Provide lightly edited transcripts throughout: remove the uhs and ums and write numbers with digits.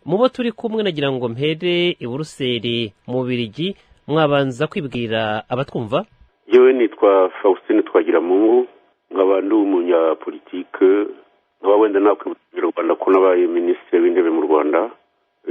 Mu bo turi kumwe, nagira ngo mpere i Buruseli mu Bubiligi. Mwabanza kwibwira abatwumva? Yewe, nitwa Faustin Twagiramungu, nkaba ndi umunyapolitike, nkaba wenda nakwibwira u Rwanda ko nabaye Minisitiri w'Intebe mu Rwanda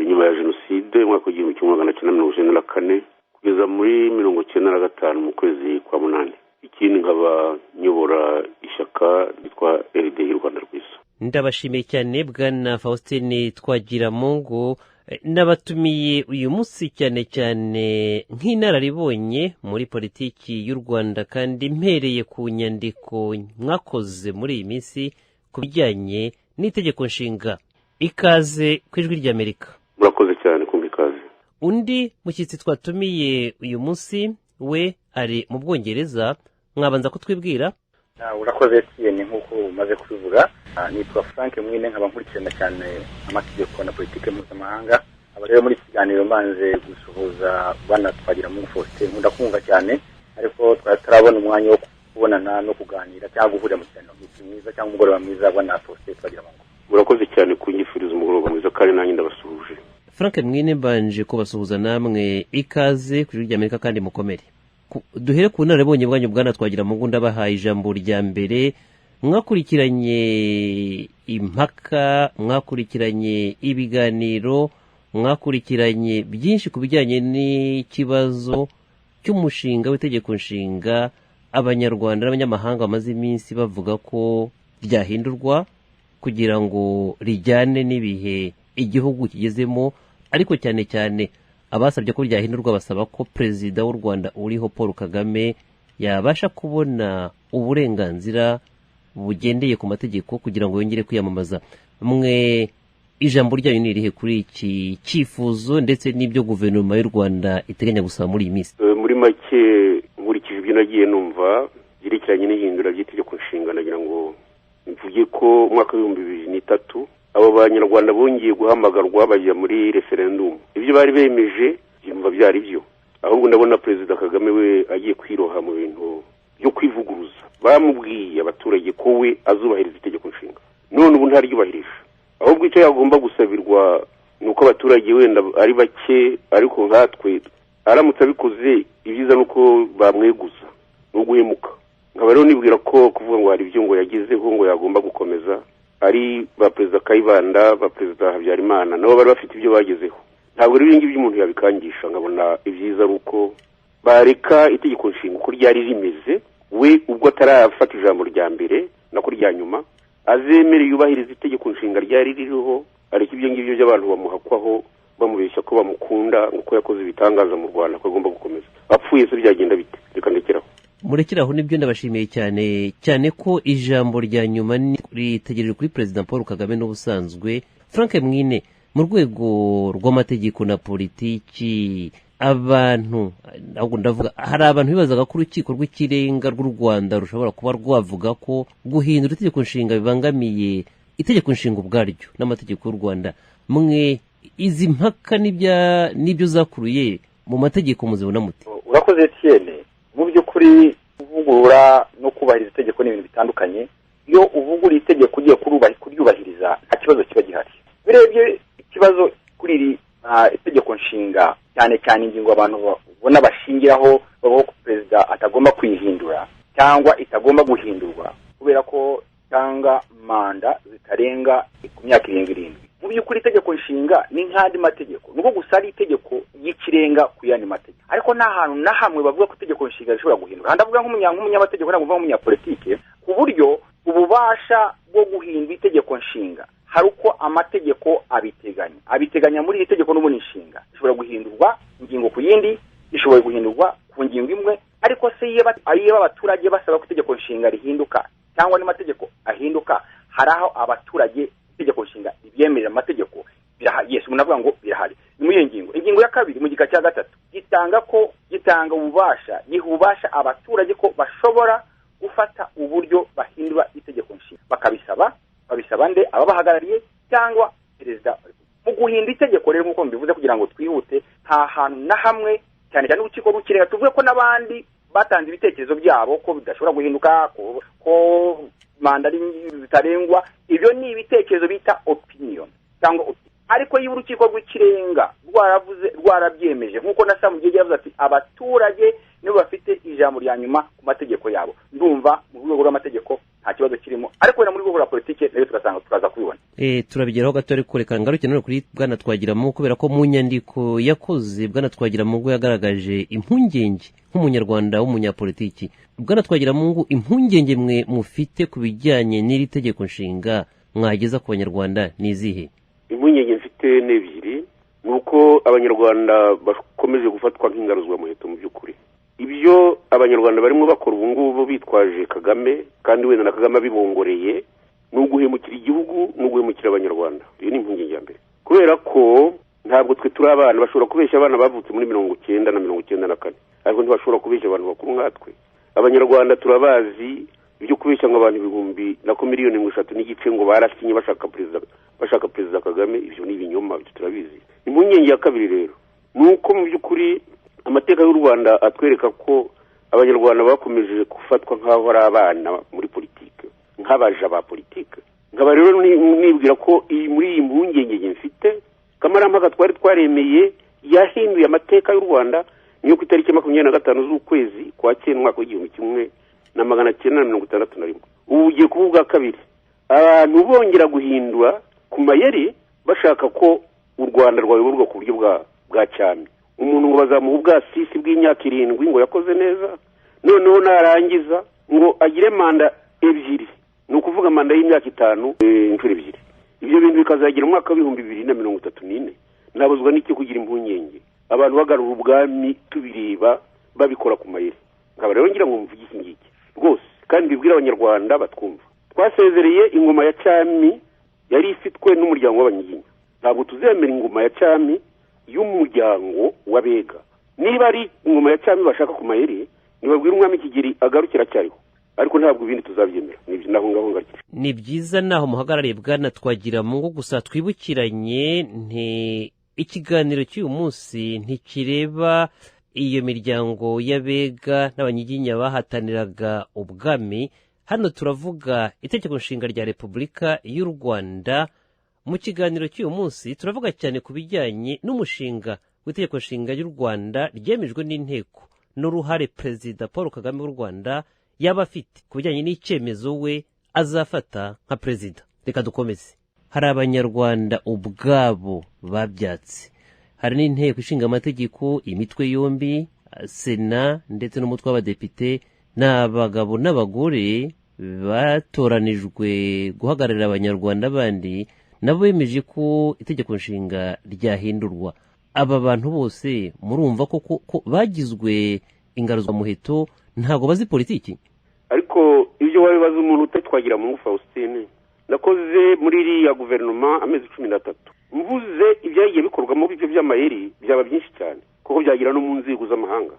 nyuma ya Jenoside, umwaka w'1994 kugeza muri 95 mu kwezi kwa munani. Ikindi, nkaba nyobora ishyaka ryitwa RDI Rwanda Rwiza. Ndabashimiye cyane, Bwana Faustin Twagiramungu. Nabatumiye uyu munsi cyane cyane nk'inararibonye muri politiki y'u Rwanda, kandi mpereye ku nyandiko mwakoze muri iyi minsi ku bijyanye n'itegeko nshinga. Ikaze ku Ijwi ry'Amerika. Murakoze cyane kumva ikaze. Undi mushyitsi twatumiye uyu munsi we ari mu Bwongereza. Mwabanza kutwibwira? Urakoze, Etienne. Nk'uko umaze kubivuga, nitwa Frank Mwine, nkaba nkurikirana cyane amategeko na politiki mpuzamahanga. Aba rero muri iki kiganiro mbanje gusuhuza Bwana Twagiramungu Faustin. Nkunda kumva cyane, ariko twari tutarabona umwanya wo kubonana no kuganira cyangwa guhurira mu kiganiro nk'iki mwiza cyangwa umugoroba mwiza, Bwana Faustin Twagiramungu. Murakoze cyane kunyifuriza umugoroba mwiza, kandi nanjye ndabasuhuje. Frank Mwine, mbanje kubasuhuza namwe. Ikaze ku Ijwi ry'Amerika kandi mukomere. Duhere ku bunararibonye bwanyu, Bwana Twagiramungu. Ndabahaye ijambo rya mbere. Mwakurikiranye impaka, mwakurikiranye ibiganiro, mwakurikiranye byinshi ku bijyanye n'ikibazo cy'umushinga w'itegeko nshinga Abanyarwanda n'abanyamahanga bamaze iminsi bavuga ko ryahindurwa kugira ngo rijyane n'ibihe igihugu kigezemo, ariko cyane cyane abasabye ko ryahindurwa basaba ko Perezida w'u Rwanda uriho, Paul Kagame, yabasha kubona uburenganzira bugendeye ku mategeko kugira ngo yongere kwiyamamaza. Mwe ijambo ryanyu ni irihe kuri iki cyifuzo ndetse n'ibyo guverinoma y'u Rwanda iteganya gusaba muri iyi minsi? Muri make, nkurikije ibyo nagiye numva byerekeranye n'ihindura ry'itegeko nshinga, nagira ngo mvuge ko umwaka w'2003 abo Banyarwanda bongeye guhamagarwa bajya muri referendumu. Ibyo bari bemeje byumva byari byo. Ahubwo ndabona Perezida Kagame we agiye kwiroha mu bintu byo kwivuguruza. Bamubwiye abaturage ko we azubahiriza itegeko nshinga, none ubu ntaryubahirije. Ahubwo icyo yagomba gusabirwa ni uko abaturage wenda ari bake, ariko nkatwe aramutse abikoze, ibyiza ni uko bamweguza, ni uguhemuka. Nkaba rero nibwira ko kuvuga ngo hari ibyo ngo yagezeho ngo yagomba gukomeza, ari ba Perezida Kayibanda, ba Perezida Habyarimana, nabo bari bafite ibyo bagezeho. Ntabwo rero ibi ngibi umuntu yabikangisha. Nkabona ibyiza ari uko bareka itegeko nshinga uko ryari rimeze. We ubwo atarafata ijambo rya mbere nako rya nyuma, azemere yubahiriza itegeko nshinga ryari ririho, ariko ibyo ngibyo by'abantu bamuhakwaho bamubeshya ko bamukunda, ngo yakoze ibitangaza mu Rwanda, ko agomba gukomeza, apfuye se byagenda bite? Reka ndekeraho. Murekeraho, nibyo. Ndabashimiye cyane cyane ko ijambo rya nyuma ritegereje kuri Perezida Paul Kagame n'ubusanzwe. Frank Mwine, mu rwego rw'amategeko na politiki, abantu, ahubwo ndavuga hari abantu bibazaga ko Urukiko rw'Ikirenga rw'u Rwanda rushobora kuba rwavuga ko guhindura itegeko nshinga bibangamiye itegeko nshinga ubwaryo n'amategeko y'u Rwanda. Mwe izi mpaka n'ibyo zakuruye mu mategeko muzibona mute? Urakoze, Etienne. Mu by'ukuri, kuvugurura no kubahiriza itegeko ni ibintu bitandukanye. Iyo uvugurura itegeko ugiye kuryubahiriza, nta kibazo kiba gihari. Urebye ikibazo kuri iri itegeko nshinga, cyane cyane ingingo abantu babona bashingiraho bavuga ko perezida atagomba kuyihindura cyangwa itagomba guhindurwa kubera ko cyangwa manda zitarenga ku myaka 7 7, mu by'ukuri itegeko nshinga ni nk'andi mategeko, ni uko gusa ari itegeko y'ikirenga ku yandi mategeko, ariko nta hantu na hamwe bavuga ko itegeko nshinga rishobora guhinduka. Ndavuga nk'umunyamategeko, ntabwo mvuga nk'umunyapolitike, ku buryo ububasha bwo guhindura itegeko nshinga hari uko amategeko abiteganya muri iri tegeko n'ubundi nshinga. Ishobora guhindurwa ingingo ku yindi, ishobora guhindurwa ku ngingo imwe, ariko se iyo abaturage basaba ko itegeko nshinga rihinduka cyangwa n'amategeko ahinduka, hari aho abaturage itegeko nshinga ribyemerera amategeko? Birahari, yes, umuntu avuga ngo birahari. Ni muri iyo ngingo, ingingo ya kabiri mu gika cya gatatu, gitanga ko gitanga ububasha, giha ububasha abaturage ko bashobora gufata uburyo bahindura itegeko nshinga, bakabisaba. Babisaba nde? Ababahagarariye cyangwa perezida. Mu guhindura itegeko rero, nk'uko mbivuze kugira ngo twihute, nta hantu na hamwe, cyane cyane Urukiko rw'Ikirenga, tuvuge ko n'abandi batanze ibitekerezo byabo ko bidashobora guhinduka, ko manda zitarengwa, ibyo ni ibitekerezo bita opinion cyangwa Ariko iyo urukiko rw'ikirenga rwaravuze, rwarabyemeje, nk'uko na Sam Gege yavuze ati abaturage nibo bafite ijambo rya nyuma ku mategeko yabo, ndumva mu rwego rw'amategeko nta kibazo kirimo, ariko wenda muri rwego rwa politike nayo tugasanga turaza kubibona. Turabigeraho gato, ariko reka ngaruke none kuri Bwana Twagiramungu, kubera ko mu nyandiko yakoze Bwana Twagiramungu yagaragaje impungenge nk'umunyarwanda w'umunyapolitiki. Bwana Twagiramungu, impungenge mwe mufite ku bijyanye n'iri tegeko nshinga mwageza ku banyarwanda ni izihe? Impungenge mfite ni ebyiri. Ni uko abanyarwanda bakomeje gufatwa nk'ingaruzwamuheto. Mu by'ukuri ibyo abanyarwanda barimo bakora ubu ngubu bitwaje Kagame, kandi wenda na Kagame abibongoreye, ni uguhemukira igihugu, ni uguhemukira abanyarwanda. Iyo ni impungenge ya mbere, kubera ko ntabwo twe turi abana. Bashobora kubeshya abana bavutse muri 90 na 94, ariko ntibashobora kubeshya abantu bakuru nkatwe. Abanyarwanda turabazi. Ibyo kubeshya ngo abantu ibihumbi nako miliyoni 3.5 ngo barasinye bashaka perezida Kagame, ibyo ni ibinyoma, ibyo turabizi. Impungenge ya kabiri rero ni uko mu by'ukuri amateka y'u Rwanda atwereka ko abanyarwanda bakomeje gufatwa nk'aho ari abana muri politike, nk'abaja ba politike. Nkaba rero nibwira ko iyi muri iyi mpungenge mfite, kamarampaka twari twaremeye yahinduye amateka y'u Rwanda, niyo ku itariki 25 z'ukwezi kwa cyenda umwaka w'1961. Ubu bugiye kuba ubwa kabiri abantu bongera guhindura ku mayeri, bashaka ko u Rwanda rwayoborwa ku buryo bwa cyami. Umuntu ngo bazamuha ubwasisi bw'imyaka 7 ngo yakoze neza, noneho narangiza ngo agire manda ebyiri, ni ukuvuga manda y'imyaka 5 inshuro ebyiri. Ibyo bintu bikazagira umwaka w'2034. Nabuzwa n'icyo kugira impungenge abantu bagarura ubwami tubireba babikora ku mayeri? Nkaba rero ngira ngo mvuge iki ngiki rwose, kandi mbibwire abanyarwanda batwumva: twasezereye ingoma ya cyami yari ifitwe n'umuryango w'abanyiginya. Ntabwo tuzemera ingoma ya cyami y'umuryango w'abega. Niba ari ingoma ya cyami bashaka ku mayeri, nibabwire umwami Kigeli agarukira acyariho, ariko ntabwo ibindi tuzabyemera. Nibyo, naho ngaho ngarukira. Ni byiza naho muhagarariye, Bwana Twagiramungu. Gusa twibukiranye, nti ikiganiro cy'uyu munsi ntikireba iyo miryango y'abega n'abanyiginya bahataniraga ubwami. Hano turavuga itegeko nshinga rya Repubulika y'u Rwanda. Mu kiganiro cy'uyu munsi turavuga cyane ku bijyanye n'umushinga w'itegeko nshinga ry'u Rwanda ryemejwe n'inteko, n'uruhare Perezida Paul Kagame w'u Rwanda yaba afite ku bijyanye n'icyemezo we azafata nka perezida. Reka dukomeze. Hari abanyarwanda ubwabo babyatse, hari n'inteko ishinga amategeko, imitwe yombi, sena ndetse n'umutwe w'abadepite, ni abagabo n'abagore batoranijwe guhagararira abanyarwanda bandi, nabo bemeje ko itegeko nshinga ryahindurwa. Aba bantu bose murumva ko bagizwe ingaruzwamuheto, ntabwo bazi politiki? Ariko ibyo wabibaza umuntu utari Twagiramungu Faustin. Nakoze muri iriya guverinoma amezi 13. Mvuze ibyagiye bikorwamo ibyo by'amayeri byaba byinshi cyane, kuko byagera no mu nzego z'amahanga.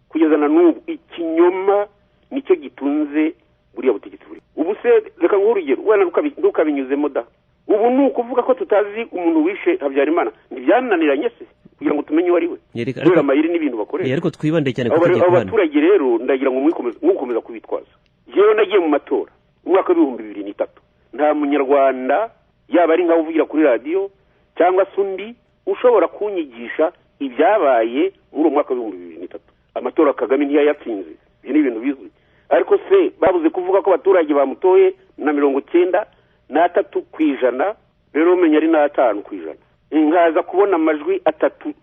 Kugeza na n'ubu ikinyoma nicyo gitunze buriya butegetsi buri ubu. Se reka nguhe urugero, wenda ntukabinyuzemo da. Ubu ni ukuvuga ko tutazi umuntu wishe Habyarimana. Ntibyananiranye se kugira ngo tumenye uwo ari we? Kubera amayeri n'ibintu bakoresha. Ariko twibande cyane ku Abo tegeko abo hano. Baturage rero ndagira ngo mwikomeza kubitwaza. Yewe, nagiye mu matora umwaka w'2003, nta munyarwanda, yaba ari nkawe uvugira kuri radiyo cyangwa se undi, ushobora kunyigisha ibyabaye muri uwo mwaka w'2003. Amatora Kagame ntiyayatsinze, ibyo ni ibintu bizwi. Ariko se babuze kuvuga ko abaturage bamutoye na 93%? Rero umenya ari n'5%, nkaza kubona amajwi 3%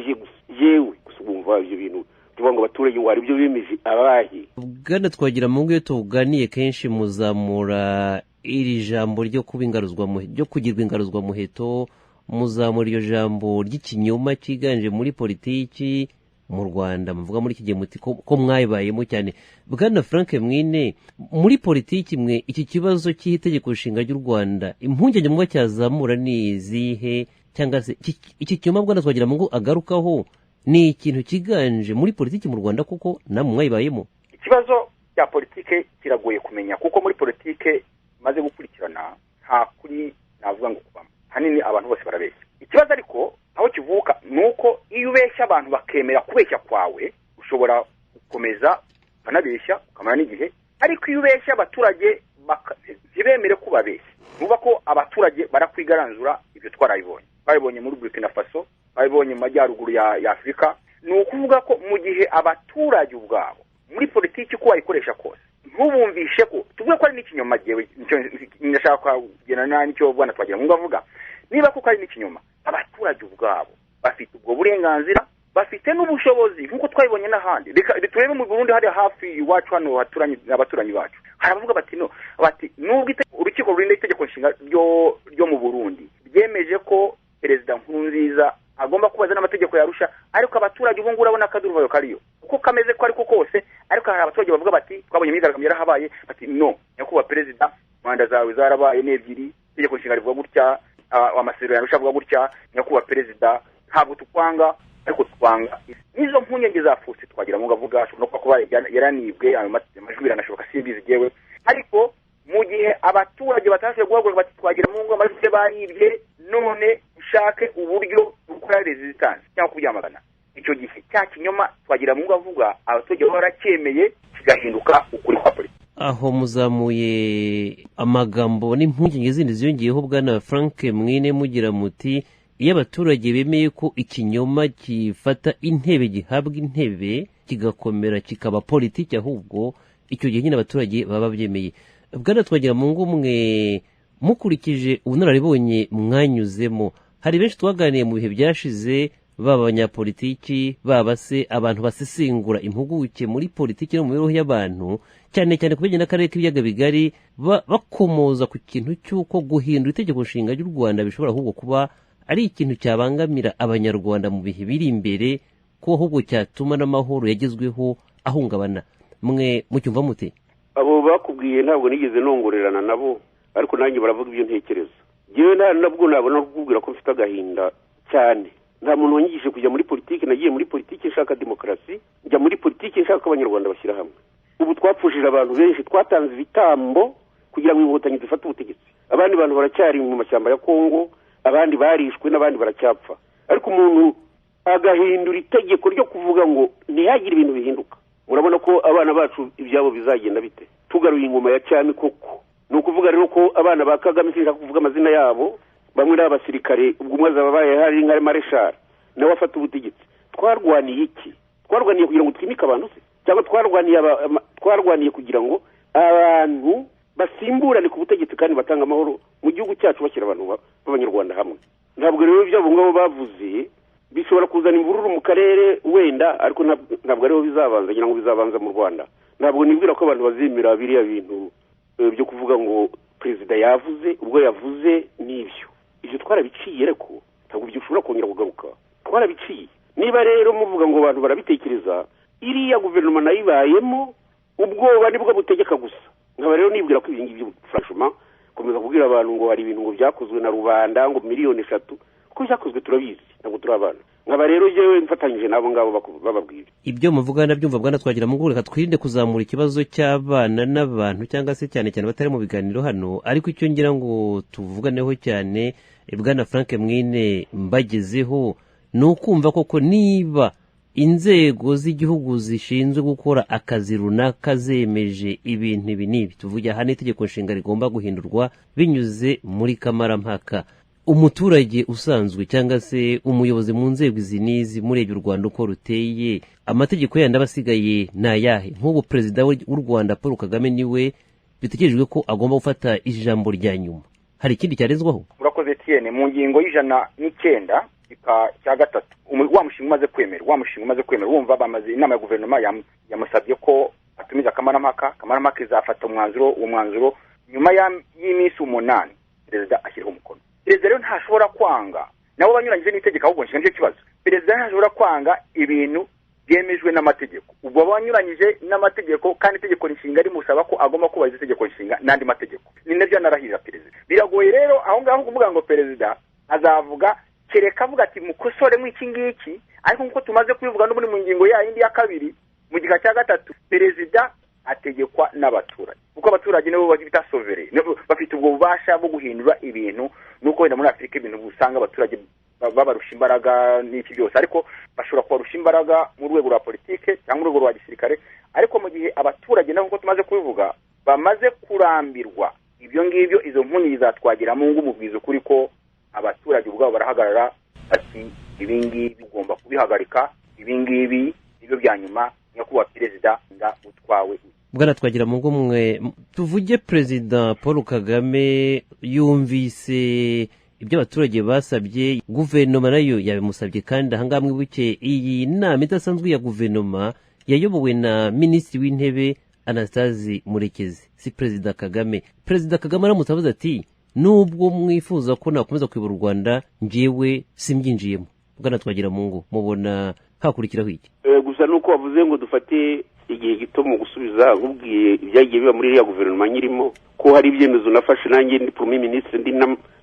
je gusa, yewe gusa. Ubumva ibyo bintu tuvuga ngo abaturage ngo hari ibyo bemeje, abahe? Bwana Twagiramungu, iyo tuganiye kenshi muzamura iri jambo ryo kuba ingaruzwamuheto, ryo kugirwa ingaruzwamuheto, muzamura iryo jambo ry'ikinyoma cyiganje muri politiki mu Rwanda. Muvuga muri iki gihe muti ko mwayibayemo cyane. Bwana Frank Mwine, muri politiki mwe, iki kibazo cy'itegeko nshinga ry'u Rwanda, impungenge muba cyazamura ni izihe? Cyangwa se iki kinyoma Bwana Twagiramungu agarukaho ni ikintu cyiganje muri politiki mu Rwanda, kuko namwe mwayibayemo? Ikibazo cya politike kiragoye kumenya, kuko muri politike maze gukurikirana nta kuri navuga ngo kubamo. Hanini abantu bose barabeshya. Ikibazo ariko aho kivuka ni uko iyo ubeshya abantu bakemera kubeshya kwawe, ushobora gukomeza ukanabeshya ukamara n'igihe. Ariko iyo ubeshya abaturage ntibemere ko ubabeshya, nuba ko abaturage barakwigaranzura. Ibyo twarabibonye. Twabibonye muri Burkina Faso, twabibonye mu majyaruguru ya Afurika. Ni ukuvuga ko mu gihe abaturage ubwabo muri politiki uko wayikoresha kose ntubumvishe ko tuvuge ko ari n'ikinyoma, jewe ndashaka kugena n'icyo bwana Twagiramungu avuga, niba koko ari n'ikinyoma, abaturage ubwabo bafite ubwo burenganzira, bafite n'ubushobozi nk'uko twabibonye n'ahandi. Reka turebe mu Burundi, hariya hafi iwacu hano haturanye abaturanyi bacu, hari abavuga bati no, bati nubwo urukiko rurinda itegeko nshinga ryo mu Burundi ryemeje ko Perezida Nkurunziza agomba kubaza n'amategeko yarusha, ariko abaturage ubu ngubu urabona akaduruvayo kariyo uko kameze ko ariko kose, ariko hari abaturage bavuga bati twabonye imyigaragambyo yarahabaye, bati no nyakubahwa perezida, manda zawe zarabaye n'ebyiri, itegeko nshinga rivuga gutya, amasezerano yarusha avuga gutya, nyakubahwa perezida ntabwo tukwanga, ariko twanga n'izo mpungenge zafutse. Twagiramungu avuga ashobora no kuba yaranibwe ayo majwi, biranashoboka, simbizi jewe, ariko mu gihe abaturage batashoboye guhaguruka bati Twagiramungu amajwi baribye, none ushake uburyo gukora resistance cyangwa kubyamagana, icyo gihe cya kinyoma Twagiramungu avuga abaturage baba baracyemeye kigahinduka ukuri kwa politiki. Aho muzamuye amagambo n'impungenge zindi ziyongeyeho, bwana Frank Mwine, mugira muti iyo abaturage bemeye ko ikinyoma gifata intebe, gihabwa intebe, kigakomera, kikaba politiki, ahubwo icyo gihe nyine abaturage baba babyemeye. Bwana Twagiramungu, mwe mukurikije ubunararibonye mwanyuzemo, hari benshi twaganiye mu bihe byashize, baba abanyapolitiki, baba se abantu basesengura impuguke muri politiki no mu mibereho y'abantu, cyane cyane ku bijyanye n'akarere k'ibiyaga bigari, bakomoza ku kintu cy'uko guhindura itegeko nshinga ry'u Rwanda bishobora ahubwo kuba ari ikintu cyabangamira abanyarwanda mu bihe biri imbere, ko ahubwo cyatuma n'amahoro yagezweho ahungabana. Mwe mucyumva mute? Abo bakubwiye ntabwo nigeze nongorerana nabo, ariko nanjye baravuga ibyo ntekereza. Njyewe nabwo nabona kukubwira ko mfite agahinda cyane. Nta muntu wanyigishije kujya muri politiki, nagiye muri politiki nshaka demokarasi, njya muri politiki nshaka ko abanyarwanda bashyira hamwe. Ubu twapfushije abantu benshi, twatanze ibitambo kugira ngo inkotanyi zifate ubutegetsi. Abandi bantu baracyari mu mashyamba ya Kongo, abandi barishwe n'abandi baracyapfa. Ariko umuntu agahindura itegeko ryo kuvuga ngo ntihagire ibintu bihinduka. Murabona ko abana bacu ibyabo bizagenda bite? Tugaruye ingoma ya cyami koko. Ni ukuvuga rero ko abana ba Kagame, sinshaka kuvuga amazina yabo, bamwe ni abasirikare, ubwo umwe azaba abaye hari nka Marshal nawe afata ubutegetsi. Twarwaniye iki? Twarwaniye kugira ngo twimike abantu se? Cyangwa twarwaniye kugira ngo abantu basimburane ku butegetsi kandi batanga amahoro mu gihugu cyacu, bashyira abantu b'abanyarwanda hamwe. Ntabwo rero ibyo abo ngabo bavuze bishobora kuzana imvururu mu karere wenda, ariko ntabwo ariho bizabanza, ngira ngo bizabanza mu Rwanda. Ntabwo nibwira ko abantu bazemera biriya bintu byo kuvuga ngo perezida yavuze, ubwo yavuze n'ibyo. Ibyo twarabiciye, ariko ntabwo bishobora kongera kugaruka. Twarabiciye. Niba rero muvuga ngo abantu barabitekereza, iriya guverinoma nayibayemo, ubwoba nibwo butegeka gusa. Nkaba rero nibwira ko ibi ngibyo franchement komeza kubwira abantu ngo hari ibintu ngo byakozwe na rubanda ngo 3 miliyoni, kuko byakozwe turabizi, ntabwo turi abana. Nkaba rero jewe mfatanyije n'abo ngabo bababwira. Ibyo muvuga nabyumva, bwana Twagiramungu. Reka twirinde kuzamura ikibazo cy'abana n'abantu, cyangwa se cyane cyane batari mu biganiro hano, ariko icyo ngira ngo tuvuganeho cyane, bwana Frank Mwine, mbagezeho, ni ukumva koko niba inzego z'igihugu zishinzwe gukora akazi runaka zemeje ibintu ibi n'ibi, tuvuge aha n'itegeko nshinga rigomba guhindurwa binyuze muri kamarampaka, umuturage usanzwe cyangwa se umuyobozi mu nzego izi n'izi, murebye u Rwanda uko ruteye, amategeko yandi aba asigaye ni ayahe? Nk'ubu perezida w'u Rwanda Paul Kagame niwe bitegerejwe ko agomba gufata ijambo rya nyuma, hari ikindi cyarezwaho? Urakoze Etienne. Mu ngingo y'109 gika cya gatatu, wa mushinga umaze kwemera, wa mushinga umaze kwemera, wumva bamaze inama ya guverinoma yamusabye ko atumiza kamarampaka, kamarampaka izafata umwanzuro, uwo mwanzuro nyuma y'iminsi 8 perezida ashyiraho umukono. Perezida rero ntashobora kwanga, nabo banyuranyije n'itegeko, ahubwo nshinga nicyo kibazo. Perezida ntashobora kwanga ibintu byemejwe n'amategeko, ubwo banyuranyije n'amategeko, kandi itegeko nshinga rimusaba ko agomba kubahiriza itegeko nshinga n'andi mategeko, ni nabyo anarahirira perezida. Biragoye rero aho ngaho kuvuga ngo perezida azavuga, kereka avuga ati mukosoremo iki ngiki. Ariko nk'uko tumaze kubivuga n'ubundi mu ngingo ya yindi ya kabiri mu gika cya gatatu, perezida ategekwa n'abaturage, kuko abaturage nibo bita souverain, bafite ubwo bubasha bwo guhindura ibintu. Nuko wenda muri Afurika ibintu usanga abaturage babarusha imbaraga n'iki byose, ariko bashobora kubarusha imbaraga mu rwego rwa politike cyangwa mu rwego rwa gisirikare, ariko mu gihe abaturage nabo, nk'uko tumaze kubivuga, bamaze kurambirwa ibyo ngibyo, izo mpungenge za Twagiramungu, mubwiza ukuri ko Abaturage ubwabo barahagarara bati ibi ngibi ugomba kubihagarika, ibi ngibi nibyo bya nyuma, nyakubahwa perezida nga utwawe. Bwana Twagiramungu, mwe tuvuge Perezida Paul Kagame yumvise ibyo abaturage basabye, guverinoma nayo yabimusabye, kandi ahangaha mwibuke iyi nama idasanzwe ya guverinoma yayobowe na Minisitiri w'Intebe Anastase Murekezi, si Perezida Kagame. Perezida Kagame aramutse avuze ati: "Nubwo mwifuza ko nakomeza kuyobora u Rwanda, njyewe simbyinjiyemo," Bwana Twagiramungu, mubona hakurikiraho iki? Gusa nuko wavuze ngo dufate igihe gito mu gusubiza, nkubwiye ibyagiye biba muri iriya guverinoma nyirimo, ko hari ibyemezo nafashe nanjye ndi premier ministre, ndi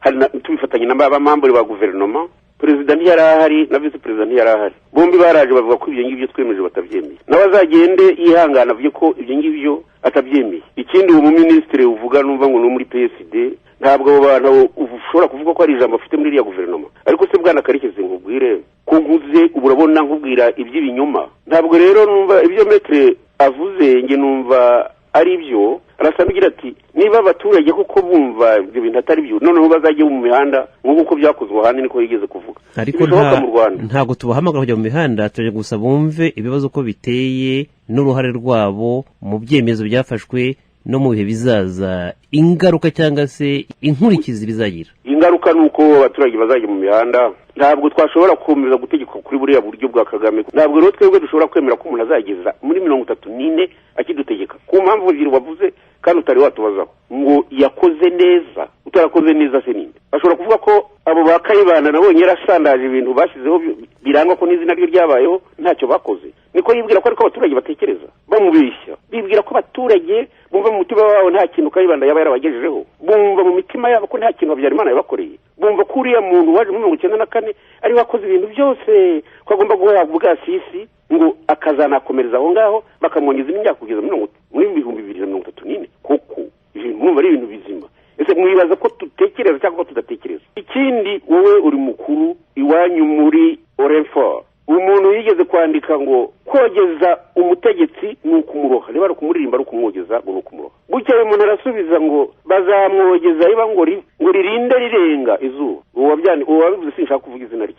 hari tubifatanye n'abamambure ba guverinoma. Perezida ntiyari ahari na visi perezida ntiyari ahari, bombi baraje bavuga ko ibyo ngibyo twemeje batabyemeye. Nawe azagende yihangana avuge ko ibyo ngibyo atabyemeye. Ikindi, uwo muminisitiri uvuga numva ngo ni muri PSD, ntabwo abo bantu ushobora kuvuga ko hari ijambo afite muri iriya guverinoma. Ariko se bwana Karekezi, nkubwire ko nkuze ubu, urabona nkubwira iby'ibinyoma? Ntabwo rero numva ibyo maître avuze, nge numva ari byo. Arasa n'ugira ati niba abaturage koko bumva ibyo bintu atari byo, noneho bazajye mu mihanda nk'uko byakozwe ahandi, niko yigeze kuvuga. Ariko mu Rwanda ntabwo tubahamagara kujya mu mihanda, tujya gusa bumve ibibazo uko biteye n'uruhare rwabo mu byemezo byafashwe no mu bihe bizaza, ingaruka cyangwa se inkurikizi bizagira. Ingaruka ni uko abaturage bazajya mu mihanda. Ntabwo twashobora gukomeza gutegeka kuri buriya buryo bwa Kagame. Ntabwo rero twebwe dushobora kwemera ko umuntu azageza muri 34 akidutegeka, ku mpamvu ebyiri wavuze kandi utari watubazaho, ngo yakoze neza. Utarakoze neza se ninde? Ashobora kuvuga ko abo ba Kayibanda nabonye yarasandaje ibintu bashyizeho birangwa ko n'izina rye ryabayeho, ntacyo bakoze. Niko yibwira ko ariko abaturage batekereza, bamubeshya, bibwira ko abaturage bumva mu mutima wabo nta kintu Kayibanda yaba yarabagejejeho, bumva mu mitima yabo ko nta kintu Habyarimana yabakoreye, bumva ko uriya muntu waje muri 94 ariwe wakoze ibintu byose, ko agomba guhabwa ubwasisi ngo akazanakomereza aho ngaho, bakamwongeza imyaka kugeza muri 2034. Kuko ibintu mwumva ari ibintu bizima? Ese mwibaza ko dutekereza cyangwa ko tudatekereza? Ikindi, wowe uri mukuru iwanyu muri Orinfor, umuntu yigeze kwandika ngo kogeza umutegetsi ni ukumuroha, niba ari ukumuririmba, ari ukumwogeza, ngo ni ukumuroha. Gutya uyu muntu arasubiza ngo bazamwogeza riba ngo ririnde rirenga izuba. Uwo wabivuze sinshaka kuvuga izina rye.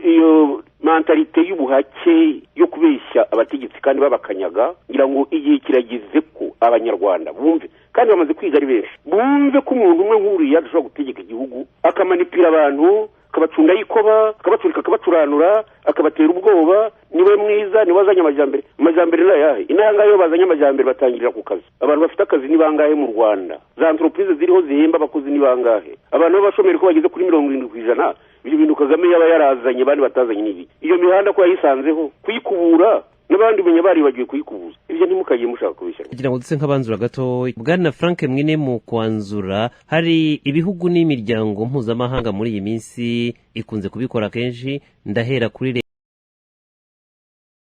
Iyo mentalité y'ubuhake yo kubeshya abategetsi kandi babakanyaga, ngira ngo igihe kirageze ko Abanyarwanda bumve, kandi bamaze kwiga ari benshi, bumve ko umuntu umwe nk'uriya adashobora gutegeka igihugu, akamanipira abantu, akabacunda yikoba, akabacurika, akabacuranura, akabatera ubwoba. Niwe mwiza, niwe wazanye amajyambere. Amajyambere ni ayahe? Inaha ngaha iyo bazanye amajyambere batangirira ku kazi. Abantu bafite akazi ni bangahe mu Rwanda? Za entreprise ziriho zihemba abakozi ni bangahe? Abantu b'abashomeri ko bageze kuri 70%? Ibyo bintu Kagame yaba yarazanye abandi batazanye ni ibiki? Iyo mihanda ko yayisanzeho, kuyikubura n'abandi umenya baribagiwe kuyikubuza. Ibyo ntimukagiye mushaka kubishyira. Kugira ngo duse nk'abanzura gato, bwana Frank Mwine, mu kwanzura, hari ibihugu n'imiryango mpuzamahanga muri iyi minsi ikunze kubikora kenshi, ndahera kuri